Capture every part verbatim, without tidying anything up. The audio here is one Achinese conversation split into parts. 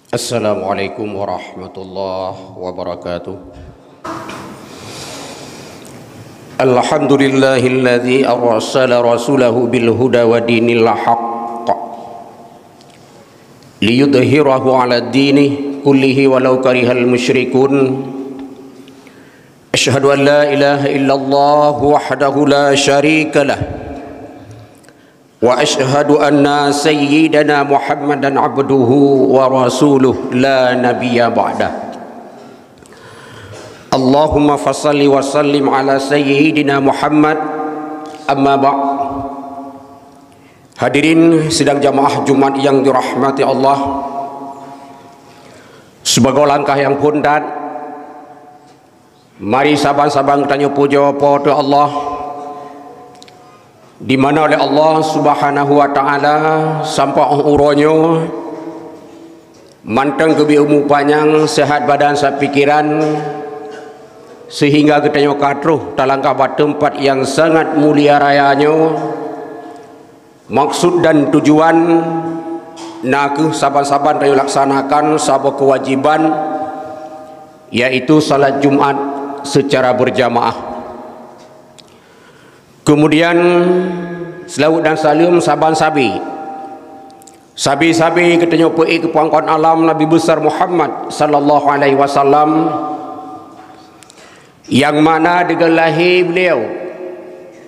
Assalamualaikum warahmatullahi wabarakatuh. Alhamdulillahilladzi arsala rasulahu bil huda wa dinil haqq liyudhhirahu 'alad dini kullihi walau karihal musyrikun. Asyhadu an la ilaha illallah wahdahu la syarika lah. Wa asyhadu anna sayyidana Muhammadan abduhu wa rasuluh la nabiyya ba'dah. Allahumma fasalli wa sallim ala sayyidina Muhammad, amma ba'd. Hadirin sidang jamaah Jumat yang dirahmati Allah, sibagoe langkah nyang phôn that, mari saban-saban geutanyoe pujoe Po teu Allah, di mana lé Allah Subhanahu wa Ta'ala sampoe 'oh uroe nyoe mantong geubri umu panyang, seuhat badan, seuhat pikeran, seuhingga geutanyoe ka troh talangkah bak teumpat nyang sangat mulia raya nyoe. Maksud dan tujuan na kheueh saban-saban tanyoe laksanakan saboh keuwajiban, yaitu salat Jumat seucara beurjamaah. Keumudian, seulaweuet dan saleuem saban sabe. Sabe-sabe geutanyoe peuék keu pangkat alam Nabi Besar Muhammad sallallahu alaihi wasallam, nyang mana deungon lahé beuliau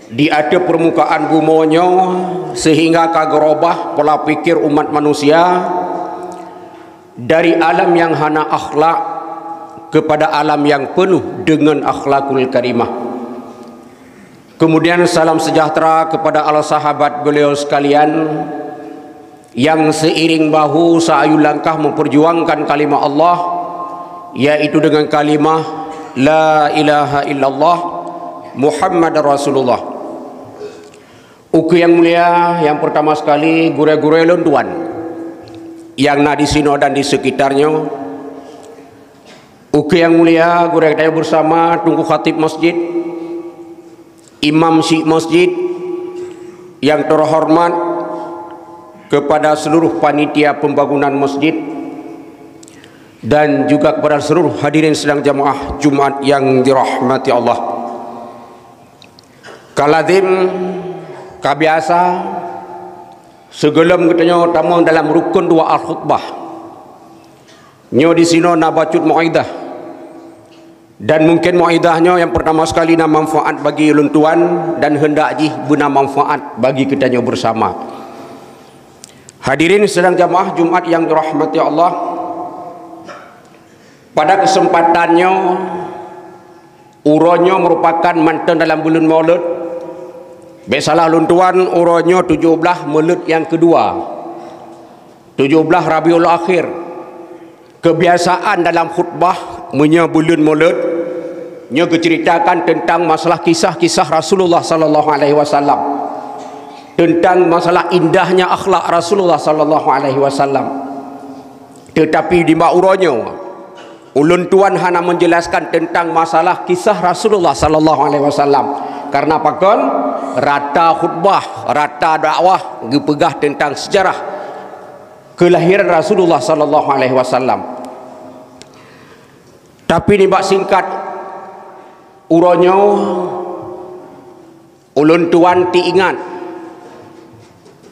di ateueh peurmukaan bumoe nyoe, seuhingga ka geurobah pola pikir umat manusia dari alam nyang hana akhlak keupada alam nyang peunoh deungon akhlakul karimah. Keumudian salam seujahteura keupada ala sahabat beuliau seukalian nyang seuiréng bahu seuayu langkah meupeurjuangkan kalimah Allah, yaitu deungon kalimah la ilaha illallah Muhammadar Rasulullah. Ukeue nyang mulia, nyang peurtama seukali gurée-gurée lôn tuan nyang na disinoe dan di seukitar nyoe. Ukeue nyang mulia, gurée tanyoe beursama Teungku Khatib Masjid, Imam Syik Masjid, nyang teuhoreumat keupada seuluruh panitia peumbangunan masjid, dan juga keupada seuluruh hadirin sidang jamaah Jumat nyang dirahmati Allah. Ka lazem, ka biasa, sigohlom geutanyoe tamong dalam rukon dua al-khutbah, nyoe disinoe na bacut mau'idhah. Dan mungken mau'idhah nyoe nyang peurtama seukali na manfaat bagi ulôn tuan dan heundak jih beuna manfaat bagi geutanyoe beursama. Hadirin sidang jamaah Jumat nyang dirahmati Allah, pada keuseumpatan nyoe, uroe nyoe meurupakan mantong dalam buleuen Maulud. Bék salah lôn tuan, uroe nyoe tujoh blaih Maulud nyang keudua, tujoh blaih Rabiul Akhir. Keubiasaan dalam khutbah meunyoe buleuen Maulud, nyoe geuceuritakan teuntang masalah kisah-kisah Rasulullah sallallahu alaihi wasallam, teuntang masalah indahnya akhlak Rasulullah sallallahu alaihi wasallam. Teutapi di bak uroe nyoe, ulôn tuan hana meujeulaskan teuntang masalah kisah Rasulullah sallallahu alaihi wasallam. Kareuna pakon? Rata khutbah, rata dakwah geupeugah teuntang seujarah keulahiran Rasulullah sallallahu alaihi wasallam. Tapi nibak singkat uroe nyoe, ulôn tuan teuingat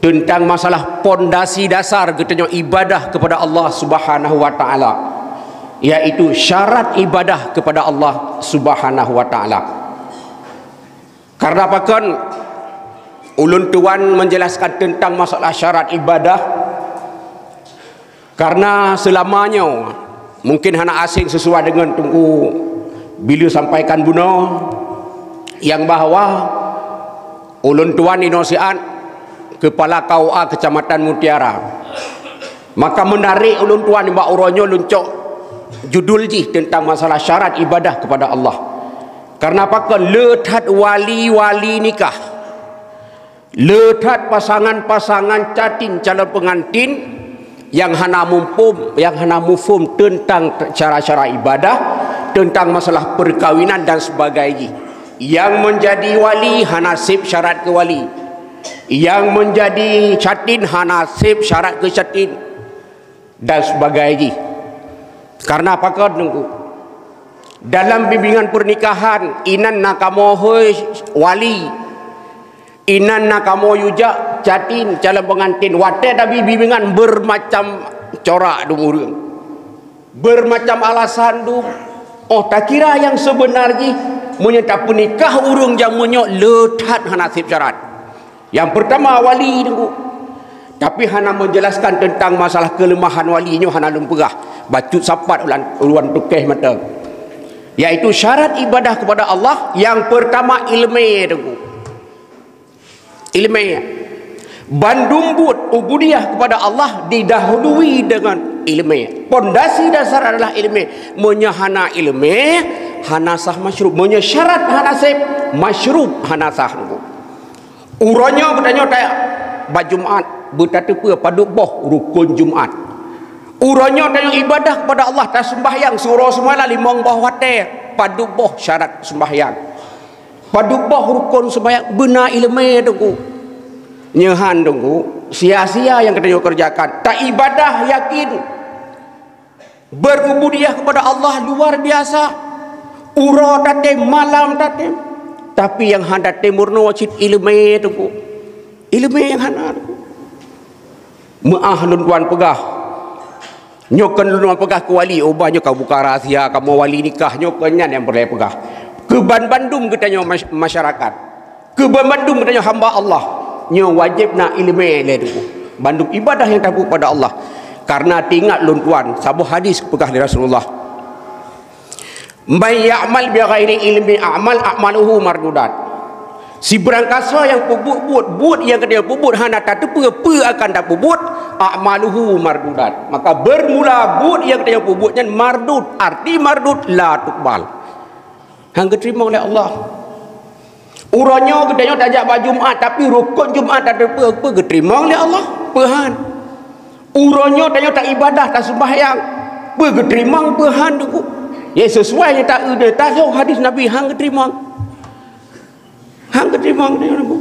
teuntang masalah pondasi dasar geutanyoe ibadah keupada Allah Subhanahu wa Ta'ala, yaitu syarat ibadah keupada Allah Subhanahu wa Ta'ala. Kareuna pakon ulôn tuan meujeulaskan teuntang masalah syarat ibadah? Kareuna seulama nyoe mungken hana aséng sisuai deungon Teungku Billy sampaikan bunoe, nyang bahwa ulôn tuan inoe siat keupala K U A Keucamatan Mutiara. Maka meunarek ulôn tuan nibak uroe nyoe lôn cok judul jih teuntang masalah syarat ibadah keupada Allah. Kareuna pakon? Le that wali-wali nikah, le that pasangan-pasangan catin calon peungantin nyang hana muphom, nyang hana muphom teuntang cara-cara ibadah, teuntang masalah peukawinan dan sebagainya. Nyang meunjadi wali hana sép syarat keu wali, nyang meunjadi catin hana sép syarat keu catin. dan sebagainya. Karena pakon, Teungku? Dalam bimbingan pernikahan, inan na kamoe hôi wali, inan na kamoe yue jak catin calon pengantin. Watée tabi bimbingan, bermacam corak dum ureuëng, bermacam alasan dum. Oh, takira nyang seubeuna jih, meunyoe tapeunikah ureuëng jameun nyoe le that hana sép syarat. Yang pertama wali, Teungku. Tapi hana menjelaskan tentang masalah kelemahan wali nyoe, hana lôn peugah. Bacut sapat ulan, uluan tukéh mata. Yaitu syarat ibadah kepada Allah yang pertama ilmé, Teungku. Ilmé. Bandum buet ubudiyah kepada Allah didahului dengan ilmé. Pondasi dasar adalah ilmé. Meunyoe hana ilmé, hana sah masyrub. Meunyoe syarat hana sép, masyrub hana sah, Teungku. Uroe nyoe geutanyoe ta-, bak Jumat, beutateupeue padub boh rukon Jumat. Uroe nyoe tanyoe ibadah kepada Allah, taseumbahyang siuroe seumalam limong boh watée, padub boh syarat seumbahyang. Padub boh rukon seumbahyang, beuna ilmé, Teungku. Nyoe han, Teungku, sia-sia nyang geutanyoe kerjakan. Taibadah yakin. Berubudiyah kepada Allah luar biasa. Uroe tatem, malam tatem. Tapi nyang hana tatem meurunoe cit ilmé, Teungku. Ilmé nyang hana, Teungku. Meuáh lôn tuan peugah. Nyoe kon lôn tuan peugah keu wali, oh, bah nyoe ka buka rahsia, kamoe wali nikah, nyoe kon nyan nyang peureulée peugah. Keu ban-, bandum geutanyoe mas-, masyarakat. Keu ban-, bandum geutanyoe hamba Allah, nyoe wajéb na ilmé lé, Teungku. Bandum ibadah nyang tabuet pada Allah. Karena teuingat lôn tuan, saboh hadis peugah lé Rasulullah, "Man ya'mal bi ghairi ilmi a'mal, a'maluhu mardudat." Sibarang kasoe nyang peubuet buet, buet nyang geutanyoe peubuet hana tateupeue peue akan tapeubuet, a'maluhu mardudat. Maka bermula buet nyang geutanyoe peubuet nyan mardud, arti mardud la tuqbal. Han geuteurimong lé Allah. Uroe nyoe geutanyoe tajak bak Jumat, tapi rukon Jumat tateupeue, peue geuteurimong lé Allah? Peue han. Uroe nyoe tanyoe taibadah, taseumbahyang, peue geuteurimong, peue han, Teungku? Ya, sesuai nyang ta-, tasoe hadis Nabi, han geuteurimong. Han geuteurimong, Teungku.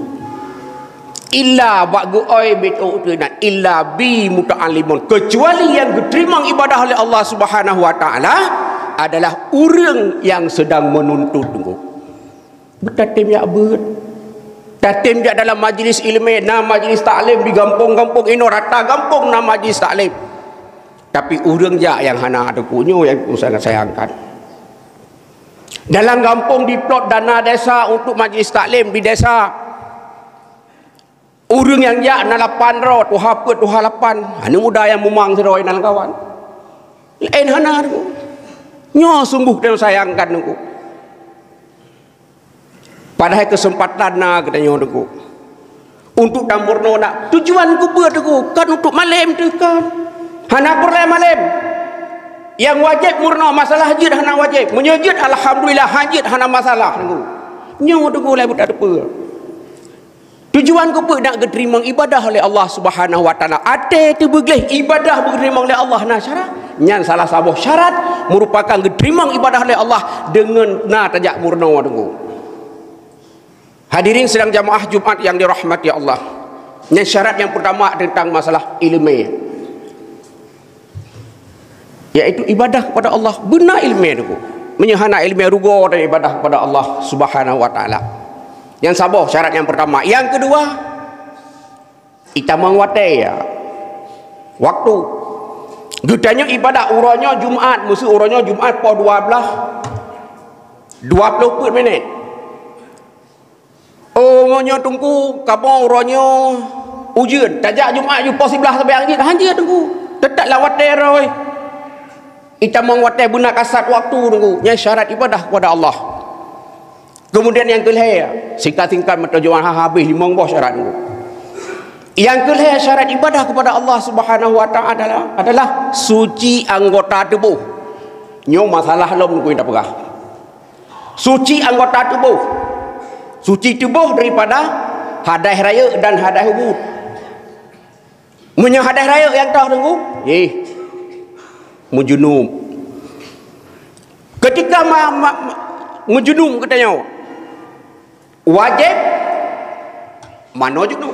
Illa bak geuôi bit utunan, illa bi muta'allimun. Kecuali nyang geuteurimong ibadah oleh Allah Subhanahu wa Ta'ala adalah ureuëng nyang sedang menuntut, Teungku. Tatem jak beuet. Tatem jak dalam majlis ilmé, na majlis taklim di gampông-gampông inoe, rata gampông na majlis taklim. Tapi ureuëng jak nyang hana, Teungku, nyoe nyang ku sangat sayangkan. Dalam gampông diplot dana desa untuk majlis taklim di desa. Ureuëng nyang jak na lapan droe, tuha peuet, tuha lapan. Aneuk muda nyang mumang sidroe inan kawan. Laén hana, Teungku. Nyoe sungguh teusayangkan, Teungku. Padahai keuseumpatan na geutanyoe, Teungku, untuk tameurunoe na. Tujuan keupeue, Teungku? Kan untuk malém teuh kan. Hana peureulée malém. Nyang wajéb meurunoe, masalah jeuet hana wajéb. Meunyoe jeuet, alhamdulillah, han jeuet hana masalah, Teungku. Nyoe, Teungku, lé buta teupeue. Tujuan keupeue nak geuteurimong ibadah oleh Allah Subhanahu wa Taala? Até teubeugleh ibadah beugeurimong lé Allah na syarat. Nyan salah saboh syarat meurupakan geuteurimong ibadah lé Allah deungon na tajak meurunoe, Teungku. Hadirin sidang jamaah Jumat yang dirahmati Allah. Nyan syarat nyang peutama teuntang masalah ileumé. Yaitu ibadah kepada Allah beuna ileumé, Teungku. Meunyoe hana ileumé, rugoe dan ibadah kepada Allah Subhanahu wa Taala. Nyang saboh syarat nyang peutama. Nyang keudua, itamong watée, ya. Waktu. Geutanyoe ibadah uroe nyoe Jumat, meuseu uroe nyoe Jumat poh dua blaih dua ploh peuet minét. Oh, meunyoe Teungku, kamoe uroe nyoe ujeuen, tajak Jumat ju poh siblaih sabe han jeuet, han jeuet, Teungku. Teutap lam watée roh. Itamong watée beuna kasat waktu, Teungku. Nyan syarat ibadah kepada Allah. Kemudian nyang keulhée, singkat-singkat meuteujuan ha habéh limong boh syarat, Teungku. Nyang keulhée syarat ibadah kepada Allah Subhanahu wa Taala adalah, adalah suci anggota tuboh. Nyoe masalah lom, Teungku, nyang tapeugah. Suci anggota tuboh. Suci tuboh daripada hadaih rayeuk dan hadaih ubit. Meunyoe hadaih rayeuk nyang toh, Teungku, jih meujunub. Keutika ma-, ma-, ma-, meujunub geutanyoe, wajéb manoe junub.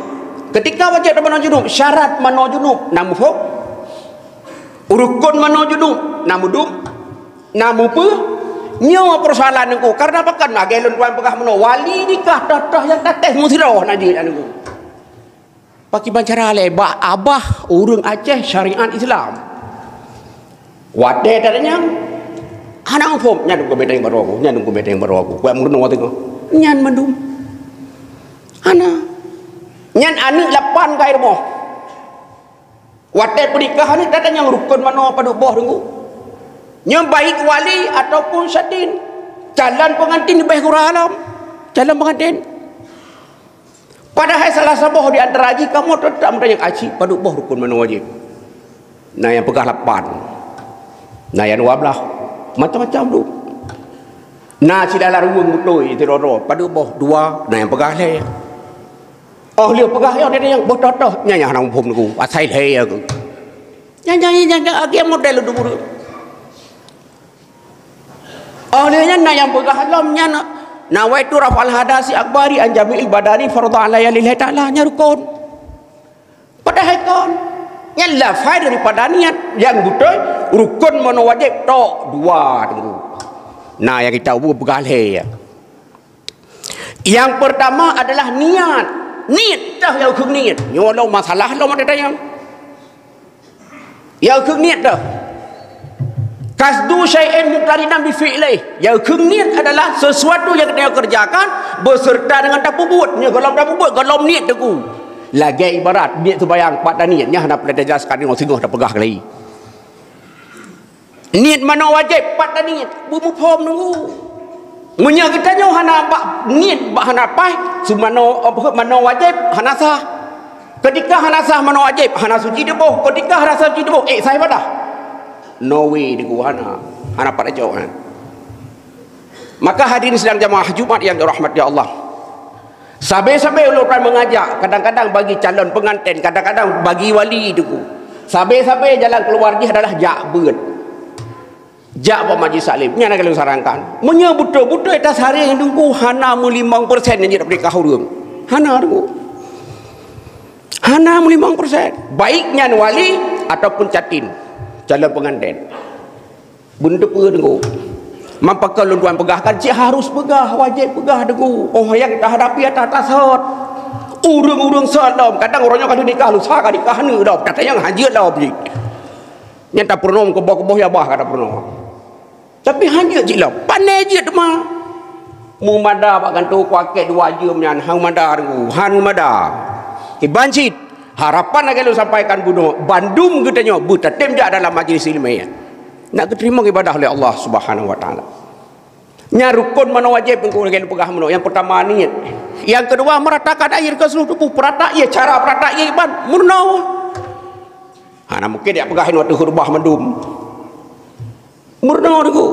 Keutika wajéb manoe junub, syarat manoe junub, na muphom? Rukon manoe junub, na mudum, na mupeue. Nyoe peusoalan Teungku, karena pakon lagée lôn tuan peugah meunoe, wali nikah toh-toh nyang tatéh musiro na jeuet Teungku. Pakiban cara lé bak abah ureuëng Aceh syariat Islam. Watée tanyong, hana muphom, nyan Teungku meuténg baroe ku, nyan Teungku meuténg baroe ku, kuat meurunoe teungoh. Nyan mandum. Hana. Nyan aneuëk lapan kai rumoh. Watée peunikah ni tatanyong rukon manoe padub boh Teungku. Nyoe baik wali ataupun syadin. Calon pengantin leubeh gura lom. Calon pengantin. Padahai salah saboh di antara jih kamoe teutap meutanyong aci padub boh rukon manoe wajéb. Na nyang peugah lapan. Na nyang dua blaih. Macam-macam tu. Na silalah ruweueng beutôi sidroe-droe padub boh dua, na nyang peugah lhée. Oh lheueh peugah nyoe dia nyang boh toh-toh, nyan nyang hana muphom Teungku. Asai lhée aku. Nyang janji nyang akhé model tu bureuk. Oh lheueh nyan na nyang peugah lom nyan, nawaitu raf'al hadasi akbari an jami'il badani fardhu alayya lillahi ta'ala, nyan rukon. Padahai kon. Nyan lafai daripada niat nyang beutôi, rukon manoe wajéb tok dua Teungku. Na nyang kita ubu peugah lhée. Nyang pertama adalah niat. Niet toh nyang kheun niet. Nyoe lom masalah lom ada tanyong. Nyang kheun niet toh. Qasdu syai'in muqtarinan bi fi'lih. Nyang kheun niet adalah sesuatu yang kita kerjakan beserta dengan tapeubuet. Nyoe golom tapeubuet, golom niet Teungku. Lagée ibarat niet seumayang pat taniet, nyan hana peureulée tajak sekali singoh tapeugah kali. Niet manoe wajéb pat taniet, beumuphom Teungku. Meunyoe geutanyoe hana bak niet bak hana paih, seumanoe manoe wajéb hana sah. Ketika hana sah manoe wajéb, hana suci tuboh. Ketika hana suci tuboh, ék sah ibadah. No way Teungku, hana, hana pat cok nyan. Maka hadirin sidang jamaah Jumat yang dirahmati Allah. Sabe-sabe ulôn pernah mengajak, kadang-kadang bagi calon pengantin, kadang-kadang bagi wali Teungku. Sabe-sabe jalan keluar jih adalah jak beuet. Jak bak majlis taklim. Nyan akan lôn sarankan. Meunyoe beutôi-beutôi tasaréng Teungku hana meulimong persen nyang jeuet peunikah ureuëng. Hana Teungku. Hana meulimong persen. Baik nyan wali ataupun catin. Calon pengantin. Beuneuteupeu Teungku. Mapakon lôn tuan peugah kan cit harus peugah, wajéb peugah Teungku. Oh nyang tahadapi ata tasot. Ureuëng-ureuëng sot lom, kadang uroe nyoe ka lheueh nikah lusa ka nikah aneuk lom, tatanyong hana jeuet lom jih. Nyan tapeurunoe keuboh-keuboh ya bah ka tapeurunoe. Tapi hana jeuet cit lom, pane jeuet teuma. Meumada bak gantoe kuakét dua jeuem nyan hana meumada Teungku, hana meumada. Kiban cit, harapan lagée lôn sampaikan bunoe, bandum geutanyoe beutatem jak dalam majlis ilmiah. Nak geuteurimong ibadah lé Allah Subhanahu wa Taala. Nyan rukon manoe wajéb Teungku lagée lôn peugah meunoe. Nyang peurtama niet. Nyang keudua meuratakan air keu seluruh tuboh, peurata ie, cara peurata ie iban meurunoe. Hana mungken jak peugah inoe teuh reubah mandum. Meurunoe Teungku.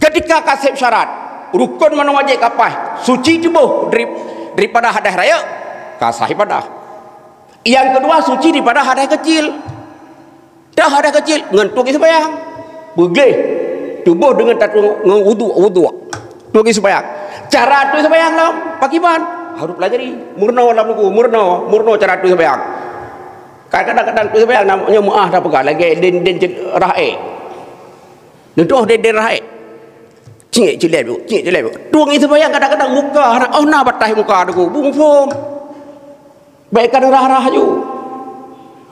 Ketika ka seb syarat, rukon manoe wajéb ka paih, suci tuboh dari, daripada hadas rayeuk, ka sah ibadah. Nyang keudua suci daripada hadas keucil. Dah hadas keucil ngon tueng ie seumayang. Peugléh tuboh deungon tatueng ngon wudhu, wudhu. Tueng ie seumayang. Cara tueng ie seumayang lom pakiban harus pelajari. Meurunoe lom Teungku, meurunoe, meurunoe cara tueng ie seumayang. Kadang-kadang tueng ie seumayang nyoe meuah tapeugah lagée den-den rah ék. Neutuoh den-den rah ék. Ciek cileb, ciek cileb. Tueng ie seumayang kadang-kadang muka hana, oh na bataih muka Teungku, bungfom. Bék ka neurah-rah aju.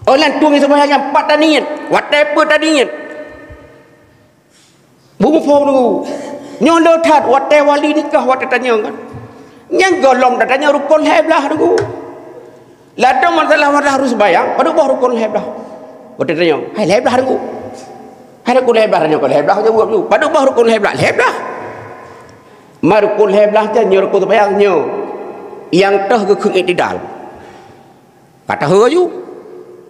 Óh lheueh tueng ie seumayang nyan pat taniet, watée peue taniet. Beumeufom Teungku. Nyoe le that watée wali nikah watée tanyong kan. Nyang gohlom tatanyong rukon lhée blaih Teungku. Ladom masalah-masalah harus seumayang, padub boh rukon lhée blaih. Watée tanyong, hai lhée blaih Teungku. Hai rukon lhée blaih, tanyong lhée blaih, jaweueb dulu. Padub boh rukon lhée blaih, lhée blaih. Ma rukon lhée blaih nyan nyoe rukon seumayang nyoe. Nyang toh geukheun iktidal. Ka taheu aju.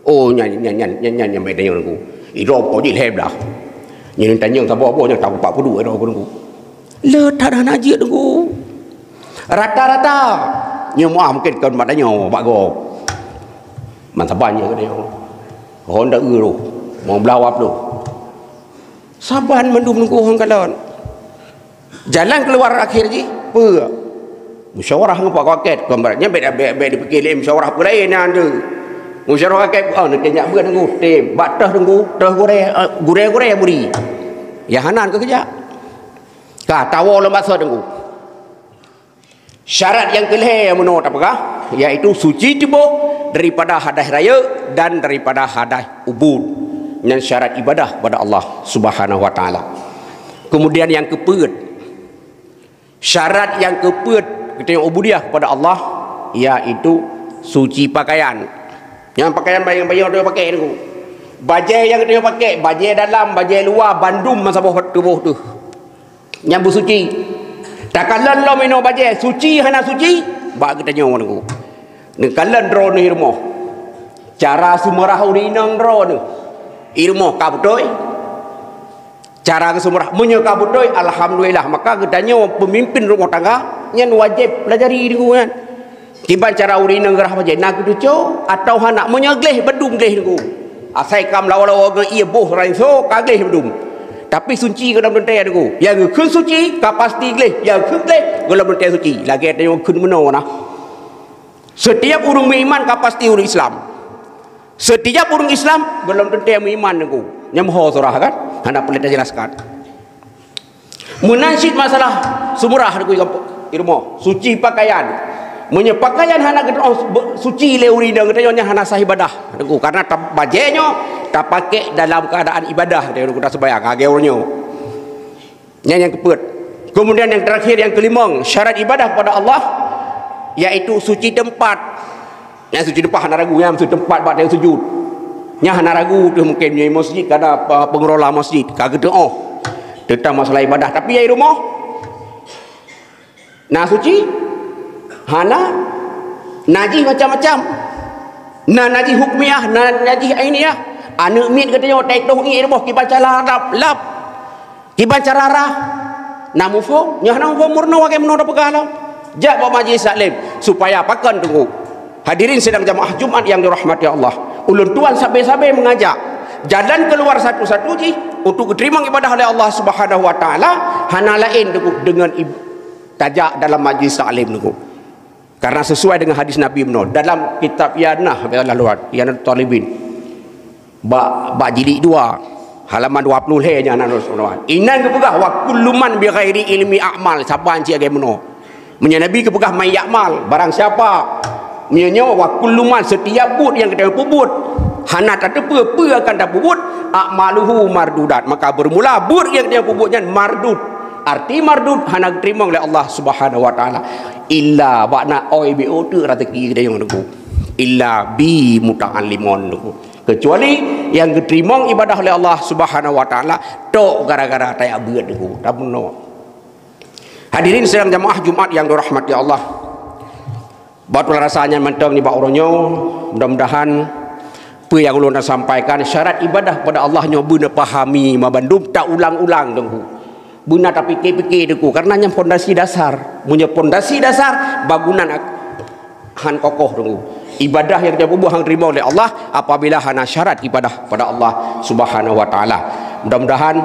Oh nyan nyan nyan nyan nyan nyang bék tanyong Teungku. Idroe po jih lhée blaih. Nyan tanyong saboh boh nyan taku pat peuduek idroe Teungku. Le that hana jeuet Teungku. Rata-rata nyoe meuah mungken kon mat tanyoe bak gob. Man saban nyoe ka tanyoe. Honda eu roh. Mau belawa ploh. Saban mandum Teungku hong kalon. Jalan keuluar akhé jih peue? Musyawarah ngon Pak Wakét. Kon barat nyan bék bék bék dipike lé musyawarah peue laén nyan tu. Musyawarah keu, oh, neukeu nyak beuet Teungku, tem, bak teuh Teungku, teuh gurée, eh, gurée-gurée muri. Ya hana keu keujak. Ka tawoe lom basa Teungku. Syarat nyang keulhée nyang meunoe tapeugah, yaitu suci tuboh daripada hadas rayeuk dan daripada hadas ubit. Nyan syarat ibadah kepada Allah Subhanahu wa Taala. Kemudian nyang keupeuet, syarat nyang keupeuet geutanyoe ubudiyah kepada Allah, yaitu suci pakaian. Nyan pakaian nyang, nyang geutanyoe pakèk Teungku. Bajée nyang geutanyoe pakèk, bajée dalam, bajée luwa, bandum meusaboh tuboh teuh. Nyang beusuci. Takalon lom inoe bajée, suci hana suci, bak geutanyoe Teungku. Neukalon droeneuh i rumoh. Cara seumeurah ureueng inong droeneuh i rumoh ka beutôi. Cara geuseumeurah, meunyoe ka beutôi, alhamdulillah, maka geutanyoe peumimpin rumoh tangga nyan wajéb pelajari Teungku nyan. Kiban cara ureueng inong geurah bajée, na geutuco atawa hana? Meunyoe gleh, bandum gleh Teungku. Asai ka meulawa-lawa ngon ié boh ranso, ka gleh bandum. Tapi suci gohlom teuntée Teungku. Nyang geukheun suci ka pasti gleh, nyang geukheun gleh gohlom teuntée suci. Lagée tanyoe kheun meunoe na. Setiap ureueng meuiman ka pasti ureueng Islam. Setiap ureueng Islam gohlom teuntée meuiman Teungku. Nyan meuho surah kan? Hana peureulée tajelaskan. Meunan cit masalah seumeurah Teungku i rumoh, suci pakaian. Meunyoe pakaian hana geutanyoe suci lé ureueng inong, geutanyoe nyan hana sah ibadah Teungku, karena ta-, bajée nyoe tapakék dalam keuadaan ibadah, geutanyoe guna seumayang, lagée uroe nyoe. Nyan nyang keupeuet. Kemudian nyang terakhir, nyang keulimong, syarat ibadah kepada Allah, yaitu suci teumpat. Nyang suci teumpat hana ragu, nyang suci teumpat bak teuh sujud. Nyang hana ragu teuh mungken meunyoe masjid, karena pe-, pengelola masjid ka geuteuoh tentang masalah ibadah. Tapi nyang i rumoh na suci? Hana. Najih macam-macam. Na najih hukmiah, na najih ainiah. Aneuk miet geutanyoe taitoh ié i rumoh kiban cara lap-lap. Kiban cara rhah? Na muphom? Nyoe hana muphom meurunoe lagée meunoe tapeugah lom. Jak bak majlis taklim supaya pakon Teungku. Hadirin sidang jamaah Jumat nyang dirahmati Allah. Ulôn tuan sabe-sabe meungajak, jalan keuluar satu-satu jih untuk geuteurimong ibadah lé Allah Subhanahu wa Taala hana laén Teungku deungon ib-, tajak dalam majlis taklim Teungku. Karena sesuai dengan hadis Nabi meunoe dalam kitab Ianah, Ianah Talibin. Bak, bak jilid dua, halaman dua puluh lhée nyan na, inan geupeugah, "Wa kullu man bi ghairi ilmi a'mal," saban cit lagée meunoe. Meunyoe Nabi geupeugah, "Man ya'mal," barang siapa. Meunyoe nyoe, "Wa kullu man," setiap buet nyang geutanyoe peubuet, hana tateupeue peue akan tapeubuet, "a'maluhu mardudat," maka beurmula buet nyang geutanyoe peubuet nyan mardud. Arti mardud, hana geuteurimong lé Allah Subhanahu wa Taala. Illa bak na oi B O teuk rezeki geutanyoe Teungku. Illa bi muta'allimon Teungku. Kecuali nyang geuteurimong ibadah lé Allah Subhanahu wa Taala tok gara-gara tajak beuet Teungku, tameunoe. Hadirin sidang jamaah Jumat nyang dirahmati Allah. Bak tulah rasa nyan mantong nibak uroe nyoe, mudah-mudahan peue nyang ulôn sampaikan syarat ibadah kepada Allah nyoe beuna pahami mabandum, taulang-ulang Teungku. Beuna tapike-pike Teungku, karena nyan pondasi dasar. Meunyoe pondasi dasar, bangunan ak-, han kokoh Teungku. Ibadah nyang tapeubuet han teurimong lé Allah apabila hana syarat ibadah pada Allah Subhanahu wa Taala. Mudah-mudahan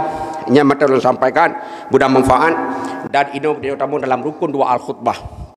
nyang mantong ulôn sampaikan beuna manfaat dan inoe geutanyoe tamong dalam rukun dua al-khutbah.